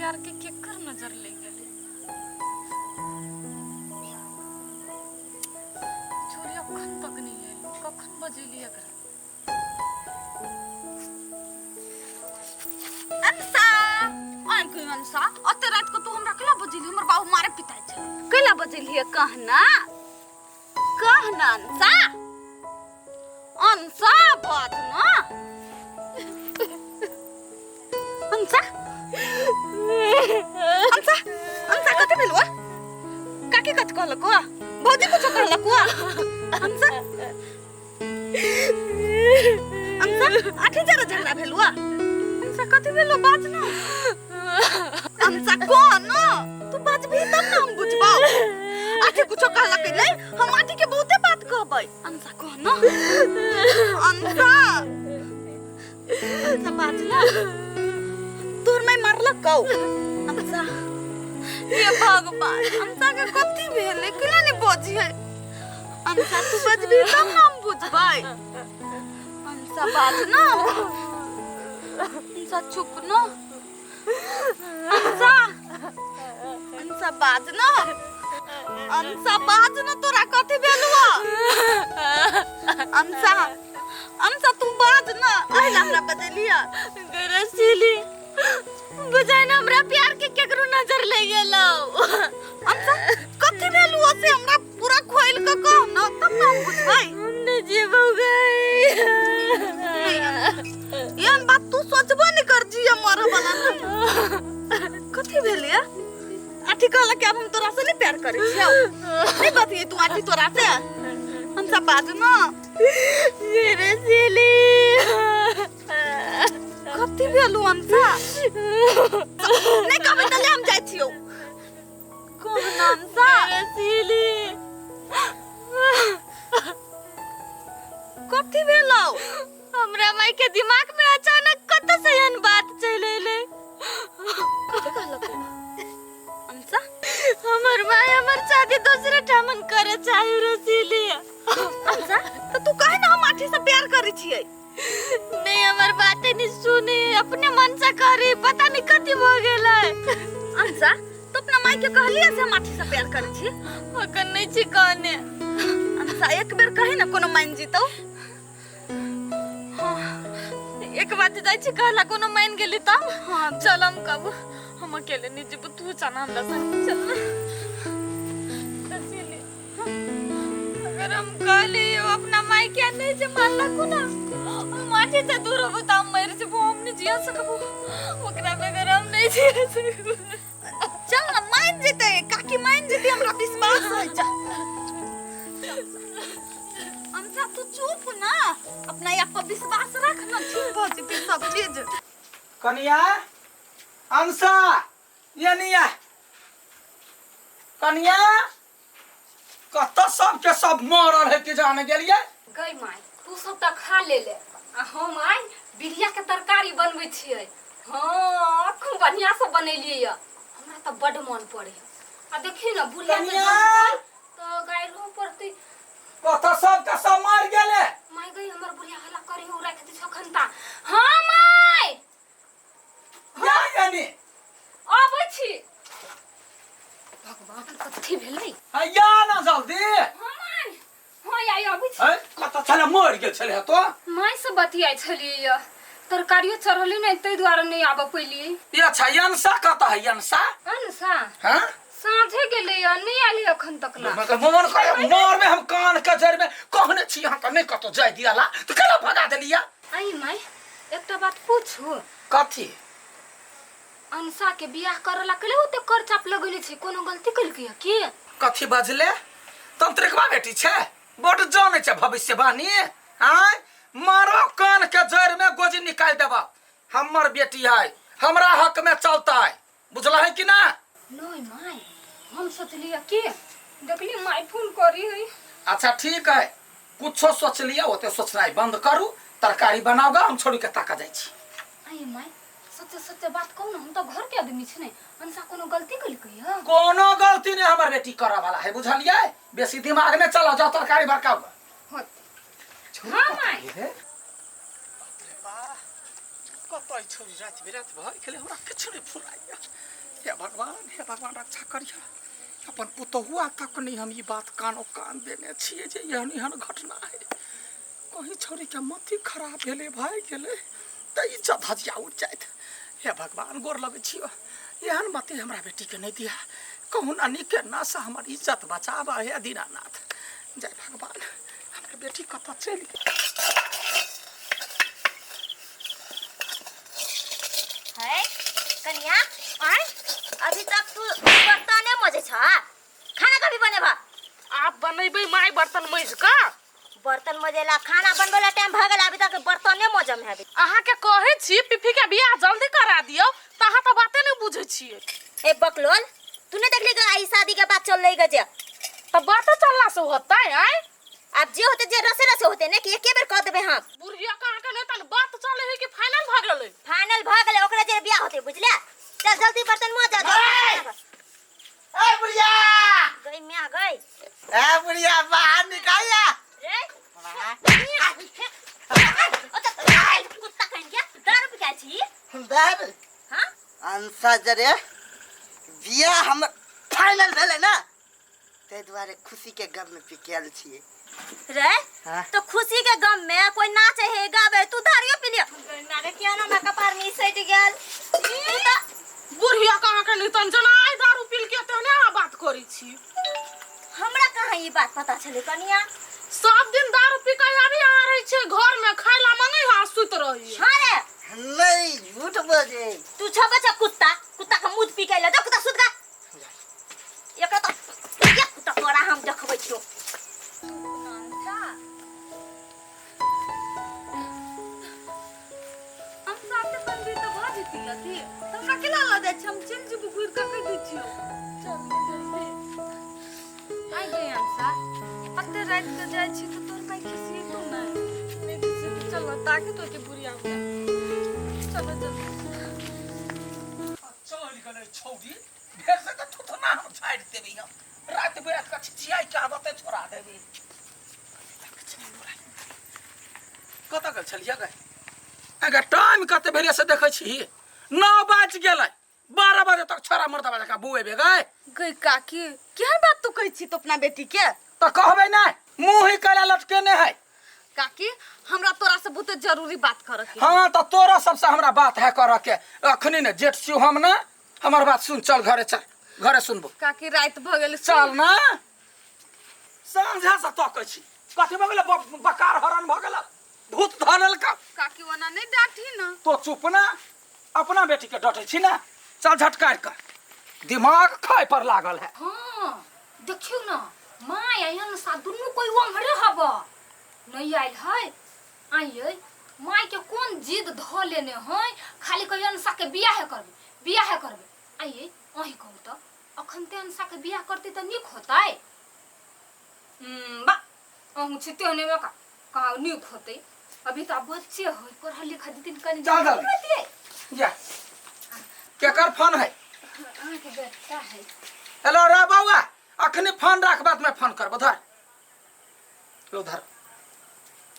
प्यार के केकर नजर लागि गेलै? छोरी अखन तक नहि आयल, कखन बजेली एकरा? अंसा आइ के अंसा, ओते रात को तू हमरा केला बजेली? हमर बाबू मारे पिटाइ छै। केला बजेली कहना, कहना अंसा, अंसा बाज ना अंसा। अंसा, अंसा, कथी भेल? काकी कथी कहलक? भौजी कुछो कहलक? अंसा, अंसा, आठी जरा झगड़ा भेल? अंसा, कथी भेल? बाज ना अंसा। कोन तू बाजबी तब ना हम बुझबौ। आठी कुछो कहलक नहीं? हम आठी के बहुते बात कहबै। अंसा, कह ना अंसा। अंसा, बाज ना। तोहर माय मारलक कौ अंसा? हे भगवान, अंसा के कथी भेलै? केना नहीं बजी है? अंसा, तू बजबी तब ना हम बुझबै। अंसा, बाज ना अंसा। चुप ना अंसा। अंसा, बाज ना अंसा, बाज ना। तोरा कथी भेलुआ अंसा? अंसा, तू बाज ना। अहिला हमरा बजेलिया? गरसीली, बुझाइ न हमरा प्यार के केकरो नजर लागि गेलौ। अंसा, कथी भेलुआ से हमरा पूरा खोल के कह ना, तब ना हम बुझबै। हम नहीं जीबौ गई। एहन बात तू सोचबो नहीं कर जिया मरे वाला ना। कथी भेल या? आठी कहलक कि आब हम तोरा से नहीं प्यार करै छियौ? नहीं बतियै तू आठी तोरा से? हम सब बाजू ना। गरसीली, कथी भेलू अंसा? नहीं कहबै तऽ ले हम जाइ छियौ। कह ना अंसा। गरसीली, कथी भेलौ? हमरा माई के दिमाग में अचानक कतऽ से एहन बात चलि एलै। कथी कहलक अंसा? हमर माई हमर शादी दोसरे ठामन करे चाहे रसीली। अंसा, तऽ तू कहे ना हम आठी से प्यार करै छियै। नहीं, हमर बातें नहीं सुने, अपने मन से करी, पता नहीं कथी भ गेलै। अंसा, तू अपना माई के कहलियै से हम आठी से प्यार करै छियै? अखन नहीं छी कहने। अंसा, एक बेर कही ना, कोनो मान जीतौ। हाँ, एक बात जाइ छी कहला, कोनो मान गेली तब। हाँ, चल हम कब हम अकेले नहीं जेबो, तू चल हमरा संग, चल ना। रसीली, अगर हम कहली अपना माई के नहीं जे मानलक ना, हम माटी से दूर होबो त हम मर जेबो। हम नहीं जिया सकबो ओकरा बगैर, हम नहीं जिया सकबो। चल ना, मान जेतै काकी, मान जेतै, हमरा विश्वास है। चल अंसा, तू चुप ना, अपना आप पर विश्वास रख ना, ठीक भ जेतै सब चीज। कनिया, अंसा, ये निया कनिया, कतऽ सबके सब मरल है कि जाने गेलियै? गई माय, तू सब तऽ खा ले ले आ हम आइ बिरिया के तरकारी बनबै छियै। हाँ, खूब बढ़िया से बनेलियै यऽ, हमरा तऽ बड्ड मन पड़ै आ देखी ने बुढ़िया के कनिया! बनतै तऽ गाइरो पड़तै। कतऽ सबके सब मर गेलै? माय गई, हमर बुढ़िया हल्ला करी हो राखि दै छखन ता। हाँ माय। या यानी अबै छी। भगवान, कथी भेलै? या ना जल्दी। हाँ माय, हाँ आई, अबै छी। है कतऽ छलै? मर गेल छलै तो। माय से बतियाइ छलियै यऽ, तरकारियो चढ़ली नहि, ताहि दुआरे नहि आबऽ पैलियै। ये अच्छा, यंसा कतऽ है यंसा? अनसा? हाँ। साँझे गेलै यऽ, नहि आयल अखन तक ला। मतलब मोन करे मोर में हम कान के जड़ में कहने छी अहाँ के नहीं कतौ जाय दियाला तो केना भगा देलिया? आई माय, एकटा बात पूछू? कथी? अनसा के बियाह करऽ ला केले ओते कर चाप लगेले छै? कोनो गलती केलकै यऽ की? कथी बजले? तंत्रिकवा बेटी छै, बड जानै छै भविष्यवाणी। आय मारो कान के जड़ में गोजी निकाल देबा। हमर बेटी है, हमरा हक में चलता है, बुझला है कि ना? नहीं माय, हम सोचलिए कि देखली my phone करी है। अच्छा ठीक है, कुछो सोच लिया, ओते सोचनाइ बंद करू, तरकारी बनाओगा, हम छोड़ी के ताका जाइ छी। आई माय, सत्य सत्य बात कहू ना, हम तो घर के आदमी छी ने, अनसा कोनो गलती केलकै है? कोनो गलती नहीं हमर बेटी करऽ वाला है, बुझलियै? बेसी दिमाग नहि चला जाओ, तरकारी बड़का होत। हाँ माय। कतऽ छोड़ी राति बिराति भऽ गेलै, हमरा किछु नहि फुराइया। हे भगवान, हे भगवान रक्षा करिह। अपन पुतहुआ तक नहीं हम ई बात कानो कान देने छियै जे एहन एहन घटना है। कहीं छौड़ी के मति खराब भेलै, भागि गेलै तऽ इज्जत धजिया उठि जायत। हे भगवान, गोर लगै छियौ, एहन मति हमरा बेटीके नहि दिहा, कहुना नीके नासँ हमर इज्जत बचाबह हे दीनानाथ। जय भगवान, हमर बेटी कतऽ चलि गेल? है कनिया, आय अभी तक तू बर्तने मजे छ, खाना कभी बनेबा? आप बनेबै माय बर्तन मजि कऽ। बर्तन मजेला खाना बनबेला टाइम भ गेल, अभी तक बर्तने मजम है। अहाँके कहै छी पिफी के बियाह जल्दी करा दियौ तऽ अहाँ तऽ बाते नहि बुझै छियै। ए बकलोल, तू नहीं देखली गा आई शादी के बाद चल रही गजे? तऽ बाते चलला से होतै? आय अब जे होते जे रसे रसे होते ने कि एके बेर कह देबे हम। बुढ़िया के अहाँके नहि तहन बात चले है कि फाइनल भऽ गेलै? फाइनल भ गेलै, ओकरा जे बियाह होते बुझले। चल जल्दी बर्तन मज जा। ए बुढ़िया गई म्या गई। ए बुढ़िया बाहर निकाल ला। रे कुत्ता कहीं गया, दारू पी के छी? दारू? हां। अंसा जरे बियाह हमर फाइनल भेलै ना, ताहि दुआरे खुशी के गम में पिकेल छियै। रे हाँ? तो खुशी के गम में कोई नाचे है गावे, तू दारियो पी लिया। मारे किया ना माका पार में सट गेल तू तो। बुढ़िया के अहाँके नहि तहन जेना आइ दारू पी के तेहने अहाँ बात करै छी। हमरा कहाँ ई बात पता छलै कनिया? सब दिन दारू पी के आबी अहाँ रहै छियै घर में, खाय ला मंगै है सुति रहै। हाँ रे। नहीं झूठ बजे तू छ बच्चा कुत्ता, कुत्ता का मुंह पी के ले जा कुत्ता सुत गा। एकरा तो एक कुत्ता तोरा हम देखबै छियो। हम साथे बनबी तऽ भऽ जेती अथी, तऽ हमरा केना लऽ जाइ छी? हम चलि जेबो घुरि कऽ, कहि दै छियौ। चल जल्दी। आइ गई अंसा, अते राति के जाइ छी तऽ तोर माय खिसियेतौ नहि? नहि खिसियेतौ, चल ने ताके तो के बुढ़िया के। चलो जल्दी। चलि गेलै छौड़ी, भेर से तऽ थुथना हम छाड़ि देबै। हम राति बिराति के छिछियाइ के आदते छोड़ा देबै। कतऽ गेल छलियै गै? अगर टाइम कते भेलै से देखै छी? 9 बाजि गेलै, 12 बजे तक छोड़ा मर्दबा जकाँ बौएबे गै? गै काकी, केहन बात तू कहै छी तो अपना बेटी के? तऽ कहबै नहि, मुँह ही कैला लटकेने है। काकी, हमरा तोरा से बहुते जरूरी बात करे के। हाँ तऽ तोरा सबसे हमरा बात है करे के। अखनी ने जेठ छियौ हम ने, हमर बात सुन, चल घरे चल, घरे सुनबो। काकी राति भऽ गेल। चल ना, साँझे से तकै छी। कथी भऽ गेलै? बकार हरण भऽ गेल, भूत धऽ लेलका। काकी ओना नहीं डांटी ना। तो चुप ना, अपना बेटी के डटै छी ना। चल झटकारि कऽ, दिमाग खाय पर लागल है। हाँ देखियौ ना, माय एहन सा दुनू कोई ओम्हरे हब नहीं आयल है। आइए माय के कोन जिद धऽ लेने है, खाली कहियो अनसा के बियाह करबै बियाह करबै। आइए अहीं कहू तऽ अखन ते अनसा के बियाह करते तऽ नीक होतै? बा अहूँ छी तेहने में का कहाँ नीक होतै? अभी तऽ बच्चे है, पढ़ल लिखल दीदी कनी चल जल्दी जा। केकर फोन है? अहाँके बेटा है। हेलो रे बौआ, अखनी फोन राख, बाद में फोन करबो। धर लो, धर,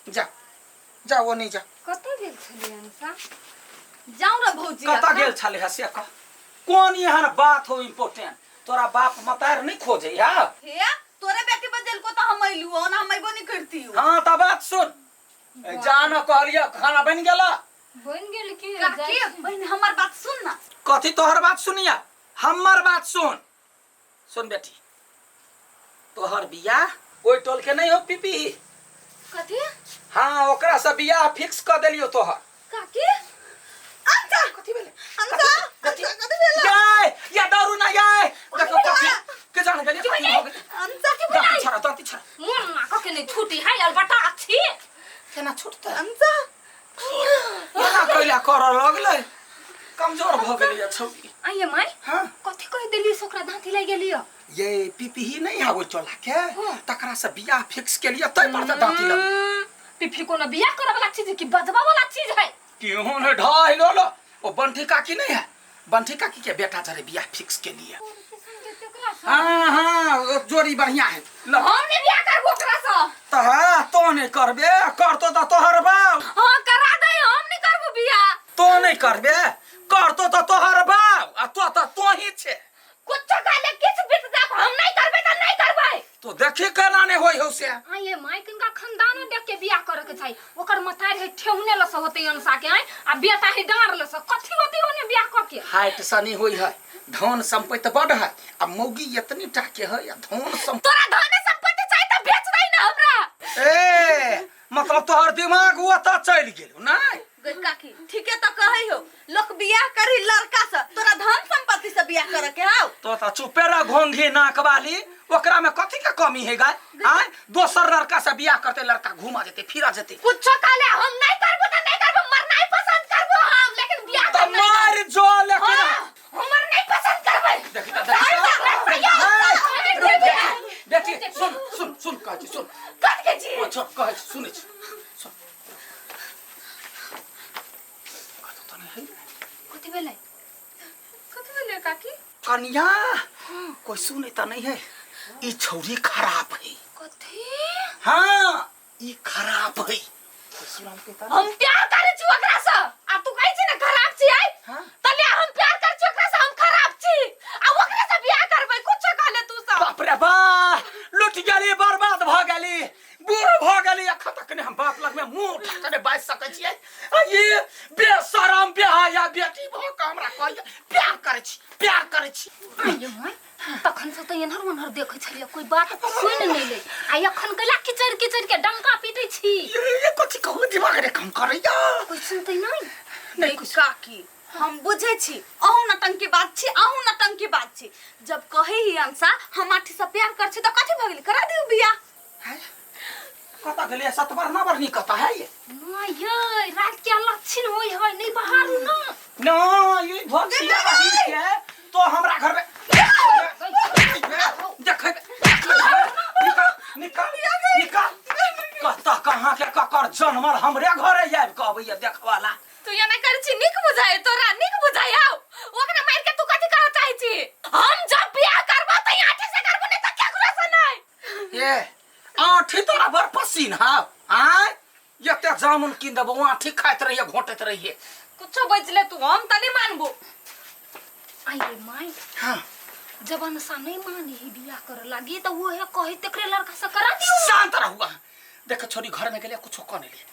जा जा, वो नहीं जा। कतऽ गेल छलियै अनसा? जाऊ रे भौजी। कतऽ गेल छलै है से कह, कोन एहन बात हो इम्पोर्टेंट? तोरा बाप मतार नहीं खोजे है? हे तोरे बेटी बजल को तो हम अइलू, ओना हम अइबो नहीं करती। हाँ तऽ बात सुन, जा न कहलियै खाना बनि गेला? बनि गेल की? काकी बहिन हमर बात सुन ना। कथी तोहर बात सुनिया? हमर बात सुन, सुन बेटी, तोहर बियाह ओहि टोल के नहीं हो पीपी। कथी? हाँ ओकरा से बियाह फिक्स कर देलियो तोहर। काकी अच्छा कथी भेलै? अंसा कथी? अंसा कथी भेलै? याय या दारू ना याय, देखो कथी के जान गेलियै कथी भऽ गेलै। अंसा के दाँती छड़ा, दाँती छड़ा। मोन ना कके नहीं छूटी है, अलबटा छी। केना छूटतै? अंसा एना कैला करऽ लगलै, कमजोर भऽ गेलै छौड़ी। आइए माय। हाँ। कथी कहि देलियै से ओकरा दाँती लागि गेलियै? ये पीपीही नहीं है ओहि टोला के, तकरा से बियाह फिक्स के लिए तै पर से दाँती लग। पिफी कोनो बियाह करे वाला चीज है कि बजबा वाला चीज है? केहन है ढाई लो लो, वो बंठी काकी नहीं है, बंठी काकी के बेटा जरे बियाह फिक्स के लिए। हाँ हाँ वो जोड़ी बढ़िया है। ल हम नहीं बियाह करबो ओकरा से। त हाँ तो नहीं करबे, करतो त तोहर बाप। हाँ करा दे, हम नहीं करबो बियाह। तो नहीं करबे, करतो त तोहर बाप। आ तो त तोही छे। कुछो कहले किछ बीत जाक, हम नहीं करबै त नहीं करबै। तो देखी केना नहीं होई हौ से। आ ये माय किनका खानदानो देख के बियाह करे के चाही। ओकर मतार है ठेहुने लस होते अंसा के, आय आ बेटा है डांर लस, कथी होते ओने बियाह क के? हाइट सनी होई है, धन संपत्ति बड है, आ मौगी एतनी टा के है, आ धन संपत्ति। तोरा धन संपत्ति चाही त बेच दही ना हमरा। ए मतलब तोहर दिमाग ओतऽ चलि गेल नहीं? गई काकी ठीके तो कहै हो, लोग बियाह करी लड़का से, तोरा धन संपत्ति से बियाह करे के हौ। तो त चुपे रह घोंघी नाक वाली, ओकरा में कथी के कमी है गाय? आय दोसर लड़का से बियाह करते लड़का घुमा जेते फिरा जेते। कुछो कहले हम नहीं करबो त नहीं करबो, मरना ही पसंद करबो हम, लेकिन बियाह त मार जो लेकिन हमर नहीं पसंद करबै। देखी त देखी, बेटी सुन सुन सुन कहै छी सुन। कत के छी? ओ छोप कहै छी सुनै छी सुन। कतौ त नहीं है। कथी भेलै? कथी भेलै काकी? कनिया कोई सुने त नहीं है, ई छौरी खराब है। कथी? हाँ ई खराब है। कोई सुनालकै त हम प्यार करै छी ओकरा से, आ तू कहै छी ने खराब छी आइ? हाँ? त ले हम प्यार करै छी ओकरा से, हम खराब छी आ ओकरा से बियाह करबै। कुछो कहले तू सब। बाप रे बा, लुट गेली, बर्बाद भ गेली, बूढ़ भ गेली, अखन तक ने हम बाप लग में मुंह उठा के बाजि सकै छियै। आ ये बेशरम बेहया बेटी भ के हमरा कहैया प्यार करै छी प्यार करै छी। आइयो माय, तखन से त एन्हर ओन्हर देखै छलियै, कोई बात सुनि नहि लै, आ एखन कैला किचड़ किचड़ के डंका पीटै छी? ये कथी कहू, दिमाग रे काम करैया। कोई सुनतै नहि? नहीं कुछ। काकी हम बुझे छी अहूँ नटंकी बात छी, अहूँ नटंकी बात छी। जब कहे ही अंसा हम आठी से प्यार कर छी त कथी भ गेल, करा दियौ बियाह। कतऽ गेलै सतबरना बरनी कतऽ है ये? नहि यै, रात के लक्षण होय है, नहीं बहारू ना। न ये भोगसिया रही के तो हमरा घर में देखै निकाल निकाल निकाल। कतऽ कहाँ के ककर जनमल हमरे घरे आबि कऽ अबैया देखवाला। तू एना करै छी नीक बुझाय तोरा, नीक बुझाय आउ। ओकरा मारि के तू कथी कहऽ चाहै छी? हम जब बियाह करबो त आठी से करबो, नहीं त केकरो से नहीं। ए आठी तोरा बड़ पसीन हौ आय, एते जामुन कीन देबो आठी खाइत रहिए घोटैत रहिए। कुछो बजले तू, हम त नहीं मानबो। आइए माय, हाँ जब अनसा नहीं मानी ही बियाह करे लागी त वो है कहे तेकरे लड़का से करा दियो। शांत रहुआ, देख छोरी घर में गेले कुछो कह नहीं लिए।